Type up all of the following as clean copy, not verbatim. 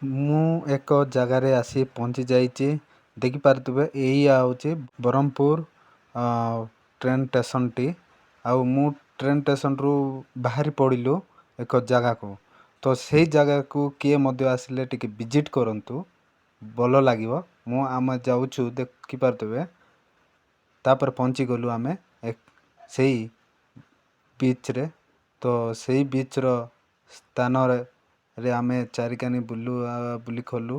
ମୁଁ ଏକ ଜାଗାରେ ଆସି ପହଞ୍ଚି ଯାଇଛି। ଦେଖିପାରୁଥିବେ, ଏଇଆ ହେଉଛି ବ୍ରହ୍ମପୁର ଟ୍ରେନ୍ ଷ୍ଟେସନଟି। ଆଉ ମୁଁ ଟ୍ରେନ୍ ଷ୍ଟେସନରୁ ବାହାରି ପଡ଼ିଲୁ ଏକ ଜାଗାକୁ। ତ ସେଇ ଜାଗାକୁ କିଏ ମଧ୍ୟ ଆସିଲେ ଟିକେ ଭିଜିଟ୍ କରନ୍ତୁ, ଭଲ ଲାଗିବ। ମୁଁ ଆମେ ଯାଉଛୁ, ଦେଖିପାରୁଥିବେ। ତାପରେ ପହଞ୍ଚିଗଲୁ ଆମେ ସେଇ ବିଚ୍ରେ। ତ ସେଇ ବିଚ୍ର ସ୍ଥାନରେ ରେ ଆମେ ଚାରିକାନି ବୁଲୁ ବୁଲି କଲୁ,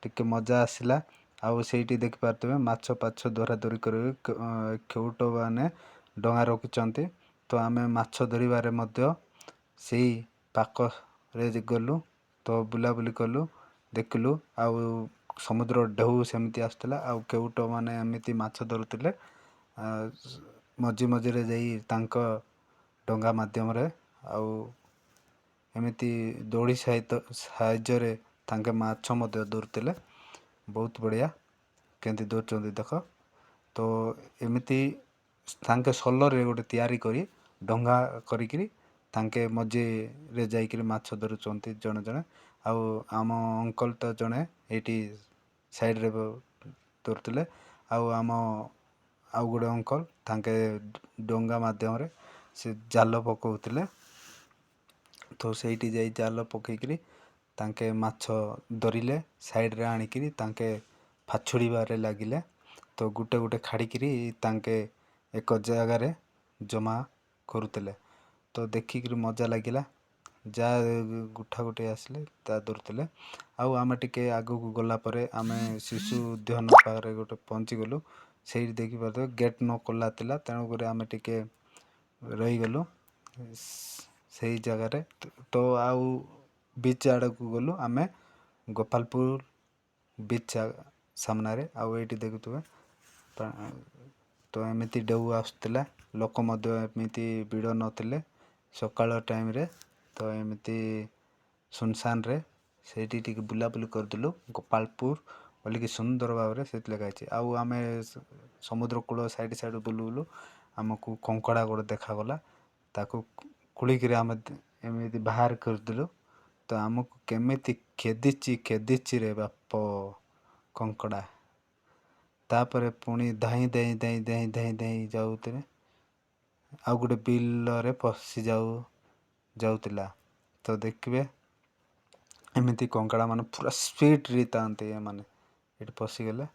ଟିକେ ମଜା ଆସିଲା। ଆଉ ସେଇଠି ଦେଖିପାରୁଥିବେ, ମାଛ ପାଛ ଧରା ଧରି କରି କେଉଟ ମାନେ ଡଙ୍ଗା ରଖିଛନ୍ତି। ତ ଆମେ ମାଛ ଧରିବାରେ ମଧ୍ୟ ସେଇ ପାଖରେ ଗଲୁ। ତ ବୁଲାବୁଲି କଲୁ, ଦେଖିଲୁ, ଆଉ ସମୁଦ୍ର ଢେଉ ସେମିତି ଆସୁଥିଲା। ଆଉ କେଉଟ ମାନେ ଏମିତି ମାଛ ଧରୁଥିଲେ ମଝି ମଝିରେ ଯାଇ ତାଙ୍କ ଡଙ୍ଗା ମାଧ୍ୟମରେ, ଆଉ ଏମିତି ଦୋଳି ସହିତ ସାହାଯ୍ୟରେ ତାଙ୍କେ ମାଛ ମଧ୍ୟ ଧରୁଥିଲେ। ବହୁତ ବଢ଼ିଆ କେମିତି ଧରୁଛନ୍ତି ଦେଖ। ତ ଏମିତି ତାଙ୍କେ ସୋଲରେ ଗୋଟେ ତିଆରି କରି, ଡଙ୍ଗା କରିକିରି ତାଙ୍କେ ମଝିରେ ଯାଇକିରି ମାଛ ଧରୁଛନ୍ତି ଜଣେ ଜଣେ। ଆଉ ଆମ ଅଙ୍କଲ ତ ଜଣେ ଏଇଠି ସାଇଡ଼ରେ ଧରୁଥିଲେ, ଆଉ ଆମ ଆଉ ଗୋଟେ ଅଙ୍କଲ ତାଙ୍କେ ଡଙ୍ଗା ମାଧ୍ୟମରେ ସେ ଜାଲ ପକାଉଥିଲେ। ତ ସେଇଠି ଯାଇ ଜାଲ ପକେଇକିରି ତାଙ୍କେ ମାଛ ଧରିଲେ, ସାଇଡ଼ରେ ଆଣିକିରି ତାଙ୍କେ ଫାଛୁଡ଼ିବାରେ ଲାଗିଲେ। ତ ଗୋଟେ ଗୋଟେ ଖାଡ଼ିକିରି ତାଙ୍କେ ଏକ ଜାଗାରେ ଜମା କରୁଥିଲେ। ତ ଦେଖିକିରି ମଜା ଲାଗିଲା। ଯାହା ଗୁଠା ଗୋଟି ଆସିଲେ ତା ଧରୁଥିଲେ। ଆଉ ଆମେ ଟିକେ ଆଗକୁ ଗଲା ପରେ ଆମେ ଶିଶୁ ଉଦ୍ୟାନ ପାଖରେ ଗୋଟେ ପହଞ୍ଚିଗଲୁ। ସେଇଠି ଦେଖିପାରୁଥିବେ, ଗେଟ୍ ନ ଖୋଲା ଥିଲା, ତେଣୁକରି ଆମେ ଟିକେ ରହିଗଲୁ ସେଇ ଜାଗାରେ। ତ ଆଉ ବିଚ୍ ଆଡ଼କୁ ଗଲୁ ଆମେ, ଗୋପାଳପୁର ବିଚ୍ ସାମ୍ନାରେ। ଆଉ ଏଇଠି ଦେଖୁଥିବେ, ତ ଏମିତି ଢେଉ ଆସୁଥିଲା। ଲୋକ ମଧ୍ୟ ଏମିତି ଭିଡ଼ ନଥିଲେ ସକାଳ ଟାଇମ୍ରେ। ତ ଏମିତି ସୁନସାନରେ ସେଇଠି ଟିକେ ବୁଲାବୁଲି କରିଦେଲୁ। ଗୋପାଳପୁର ବୋଲିକି ସୁନ୍ଦର ଭାବରେ ସେଇଠି ଲେଖା ହେଇଛି। ଆଉ ଆମେ ସମୁଦ୍ର କୂଳ ସାଇଡ଼୍ ସାଇଡ଼୍ ବୁଲୁ ବୁଲୁ ଆମକୁ କଙ୍କଡ଼ା ଗୋଟେ ଦେଖାଗଲା। ତାକୁ ଖୋଳିକିରି ଆମେ ଏମିତି ବାହାର କରିଦେଲୁ। ତ ଆମକୁ କେମିତି ଖେଦିଛି ଖେଦିଛି ରେ ବାପ କଙ୍କଡ଼ା। ତାପରେ ପୁଣି ଧାଇଁ ଧାଇଁ ଧାଇଁ ଧାଇଁ ଧାଇଁ ଧାଇଁ ଯାଉଥିଲେ, ଆଉ ଗୋଟେ ବିଲରେ ପଶି ଯାଉଥିଲା। ତ ଦେଖିବେ, ଏମିତି କଙ୍କଡ଼ା ମାନେ ପୁରା ସ୍ପିଡ଼ରେ ଥାନ୍ତି ଏମାନେ। ଏଠି ପଶିଗଲେ।